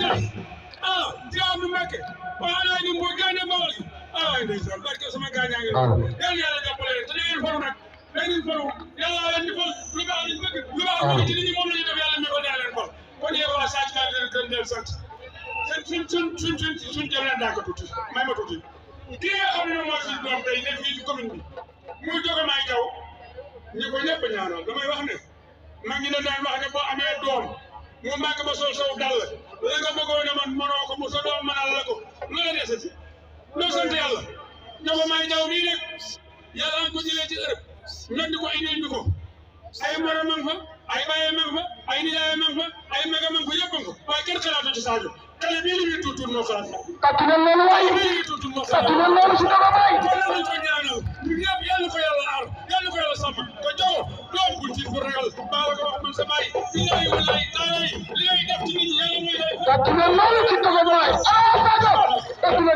leen def jaam nu Mbàkke wala ni mbo gane bawli ndeysaan barke sama gaañaa ngi yàlla yàlla jàppale leen te da ngeen faru nag da ngeen faru yàlla leen di fal lu baax lañ bëgg lu baax bëgg ci nit ñi moom la ñu def yàlla mi ko daa leen fal kon yéen waa Sadji Ba leen gën leen sant suñ jëm leen daa ko tuuti may ma tuuti kii nga xam ne moom moo si doom tey nekk fii ci commune bi muy jóge may jaw ñi ko ñëpp ñaanal damay wax ne ma ngi leen daan wax ne boo amee doom mu màgg ba sol sow dal la nga bëggoon ne man mënoo ko mu sa doom mënal la ko loola desati loo sant yàlla ñoo may jaw mii nag yàlla am ko jëlee ci Europe ñoo di ko indil ñu ko ay mara mang fa ay baye mang fa ay nijaay mang fa ay mega mang fa yëpp ko waaye kenn xalaatu ci Sadio kale bii li muy tuutur moo xalaat kàttu na loolu waaye bii li muy tuutur moo xalaat kàttu na loolu si dama bay kon lañ ko ñaanal ñun ñëpp yàlla ko yàlla aar yàlla ko yàlla sàmm ko jogo doom bu ci bu ragal baa la ko wax man sa baay billahi wallahi taala li ngay def ci nit ñi yàlla mooy kàttu na loolu si dama bay Sadio kàttu na